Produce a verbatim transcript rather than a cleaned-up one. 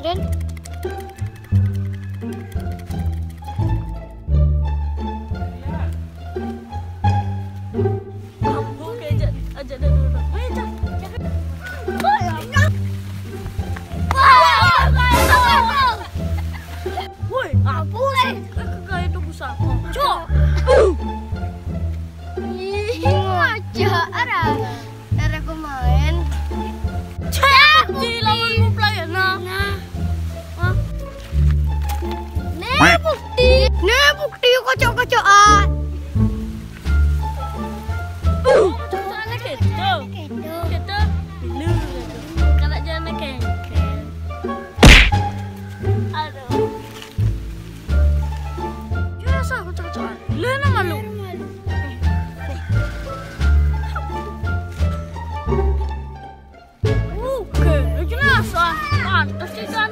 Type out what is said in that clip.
Aku kejak aja dah dulu. Weh, cak. Woi, aku sih. Eh, kayak itu bisa. Cok. Ih, aja, arah. Arah aku main. Cek, di lawan mau play ya, nah. Nah. Hah? Nih, bukti. Nih, bukti kocok-kocokan. Kocok-kocokannya gitu. Gitu. Gitu. Bener gitu. Kalau jangan kengkel. Aduh. Biasa kocok-kocokan. Lu nama lu. Oke, jelas ah. Pantas sih kan.